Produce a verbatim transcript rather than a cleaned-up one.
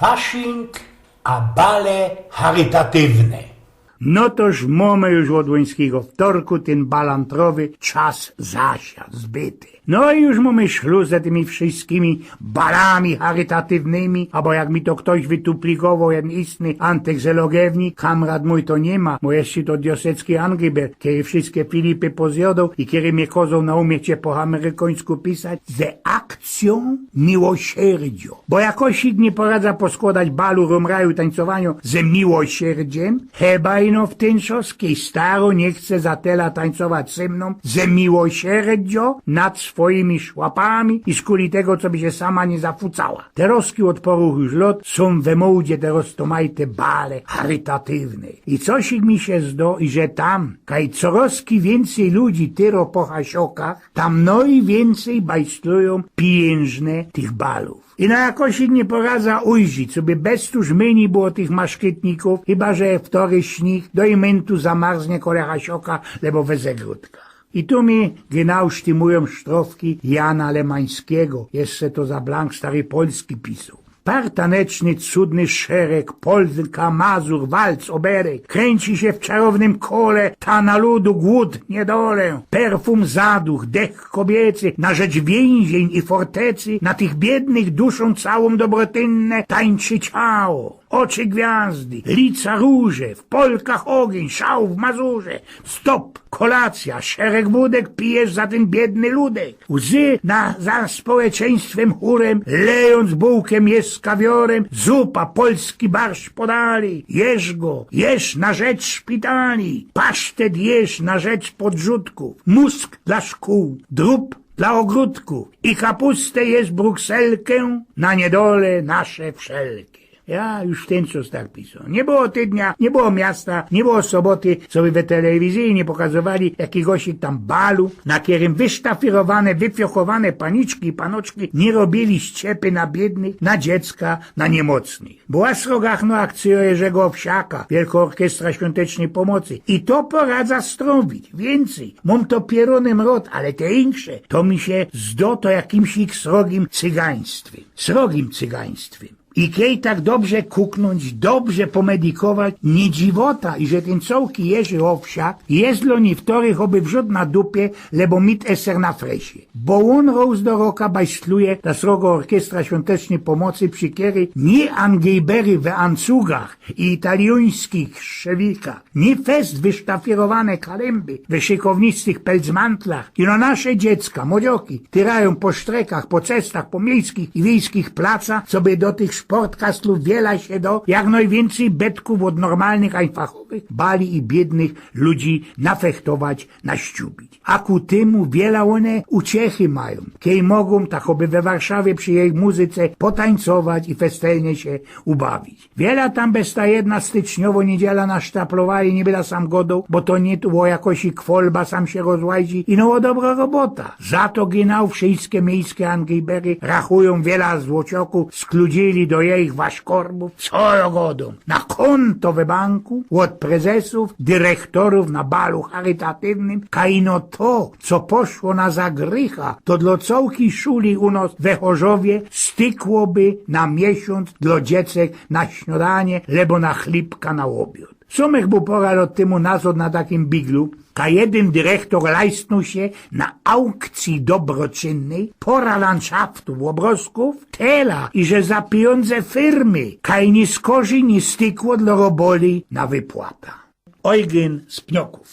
Fasyng a bale charytatywne. No toż mōmy już ôd łyńskigo wtorku tyn balantrowy czas zasiadł, zbyty. No i już mōmy szlus ze tymi wszyjskimi balami charytatywnymi, abo jak mi to ftoś wytupligowoł, jedyn istny antyk z Logiewnik, kamrat mōj to niy ma, bo jeszcze to diosecki Angry Bird, kery wszyjske Filipy pozjŏdoł i kery mie kozoł naumieć po amerykońsku pisać, ze akcyjōm miłosierdzio. Bo jakosik niy poradza poskłŏdać balu, rumraju, tańcowaniŏ ze miłosierdziyma, cheba ino w tyn czŏs, kej staro niy chce za tela tańcować ze mnōm, ze miłosierdzio nad swojimi szłapami i skuli tego, coby sie sama niy zafucała. Terŏzki ôd pŏrōch już lŏt sōm we mōdzie, terŏz to maj te bale charytatywne. I cosik mi sie zdŏ, iże tam, kaj corŏzki wiyncyj ludzi tyro po chasiokach, tam nojwiyncyj bajslujōm pijynżne tych balōw. I na jakosik niy poradza ujrzić, coby bez tuż myni było tych maszkytnikōw, chyba że ftoryś z nich do imyntu zamarznie kole chasioka, lebo we zegrodkach. I tu mi genau sztymujōm sztrofki Jana Lemańskigo, jeszcze to za blank Stary Polski pisoł. Partaneczny, cudny szereg, polka, mazur, walc, oberek, krynci sie w czarownym kole, tana ludu, głōd, niedole, perfum, zaduch, dech kobiecy, na rzecz wiynziyń i fortecy, na tych biydnych duszōm całōm dobrotynne tańczy ciało. Ôczy gwiŏzdy, lica rōże, w polkach ôgiyń, szał w mazurze. Stop, kolacyjŏ, szereg wōdek pijesz za tyn biydny ludek. Łzy na, za społeczeństwym chōrym, lejōnc bułkym, jesz z kawiorym, zupa, polski barszcz podali. Jesz go, jesz na rzecz szpitali. Pasztet jesz na rzecz podrzōdkōw. Musk dlŏ szkōł, drōb dlŏ ôgrōdkōw. I kapustę jesz, brukselkã, na niedole nasze wszelkie. Jŏ już w tyn czŏs tak pisoł. Niy było tydnia, niy było miasta, niy było soboty, coby we telewizyji niy pokazowali jakigoś tam balu, na kerym wysztafirowane, wyfiochowane paniczki i panoczki niy robiyli ściepy na biydnych, na dziecka, na niymocnych. Była w Srogach, no, akcyjŏ Jerzego Owsiaka, Wielka Orkiestra Świątecznej Pomocy. I to poradza strōwić. Wiyncyj, mōm to pierōny mrot, ale te insze, to mi sie zdŏ to jakimś ich srogim cygaństwym. Srogim cygaństwym. I kej tak dobrze kuknōńć, dobrze pomedikować, niy dziwota, iże tyn cołki Jerzi Owsiak je dlō niyktorych ôby wrzōd na dupie, lebo mit eser na fresie. Bo ôn rŏz do roka bajsluje ta Sroga Orkiestra Świątecznej Pomocy, przi kerej niy angejbery we ancugach i italijōńskich szewikach, niy fest wysztafirowane kalymby we szykownistych pelcmantlach, ino nasze dziecka, młodzioki, tyrajōm po sztrekach, po cestach, po miejskich i wiejskich placach, coby do tych szportkastlōw wiela sie do jak nojwiyncyj bytkōw ôd normalnych, ajnfachowych bali i biydnych ludzi nafechtować, naszczubić. A ku tymu wiela ône uciechy majōm, kej mogōm, tak ôby we Warszawie przi jejich muzyce, potańcować i festelnie sie ubawić. Wiela tam bez ta jedna styczniowŏ niydziela nasztaplowali, niy byda sam godoł, bo to niy ô jakosik chwolba, sam sie rozłajzi, ino ô dobrŏ robota. Za to genau wszyjske miejske angejbery rachujōm, wiela złociokōw skludziyli do jejich waszkorbōw, co jŏ godōm. Na kōnto we banku ôd prezesōw, dyrechtorōw na balu charytatywnym, kaj ino to, co poszło na zagrycha, to dlŏ cołkij szuli u nŏs we Chorzowie stykłoby na miesiōnc dlŏ dziecek na śniŏdanie, lebo na chlibka na ôbiŏd. Sōm ech bōł pŏra lŏt tymu nazŏd na takim biglu, kaj jedyn dyrechtor lajstnōł sie na aukcyji dobroczynnyj pŏra landszaftōw, ôbrŏzkōw, tela, iże za pijōndze firmy, kaj niy skorzij niy stykło dlŏ roboli na wypłata. Ojgyn z Pniokōw.